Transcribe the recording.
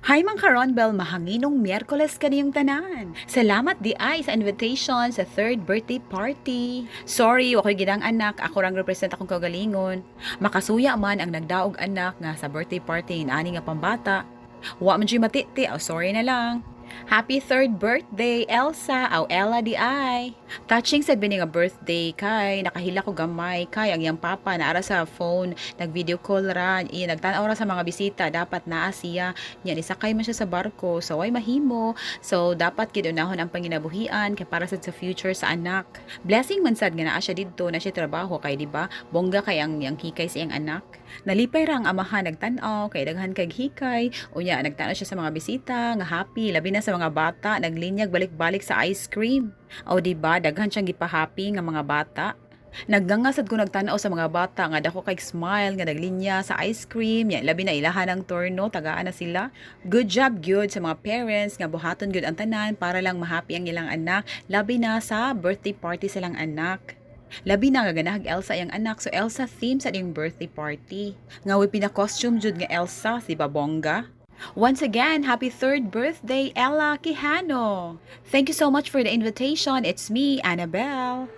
Hi, mga Karonbel, mahanginong Miyerkules kaniyong tanan. Salamat diay sa invitation sa third birthday party. Sorry, wa ko'y gidang anak, ako rang represent akong kagalingon. Makasuya man ang nagdaog anak nga sa birthday party ani nga pambata. Wa man jud matiti, oh, sorry na lang. Happy third birthday, Elsa, aw Ella diay. Touching sad bini nga birthday kay nakahila ko gamay kay ang iyang papa naara sa phone, nag-video call ra, iya nagtan-aw ra sa mga bisita, dapat naa siya. Nya nisakay man siya sa barko, so way mahimo. So dapat gid unahon ang panginabuhian kay para sad sa future sa anak. Blessing man sad nga naa siya didto na siya trabaho kay, di ba? Bongga kay ang iyang hikay sa iyang anak. Nalipay ra ang amahan nagtan-aw kay daghan kay hikay. Unya nagtan-aw siya sa mga bisita nga happy, labi na sa mga bata naglinyag balik-balik sa ice cream. O di ba daghan siyang gipahappy nga mga bata. Nagnganga sad ko nagtan-aw sa mga bata nga dako kay smile nga naglinya sa ice cream, ya labi na ilahan ang turno, tagaan na sila. Good job gyud sa mga parents nga buhaton gyud ang tanan para lang mahappy ang ilang anak, labi na sa birthday party silang anak. Labi na nga ganahag Elsa iyang anak, so Elsa theme sa iyang birthday party. Nga way pina-costume jud nga Elsa, si Babongga. Once again, happy third birthday, Ella Quijano. Thank you so much for the invitation. It's me, Annabelle.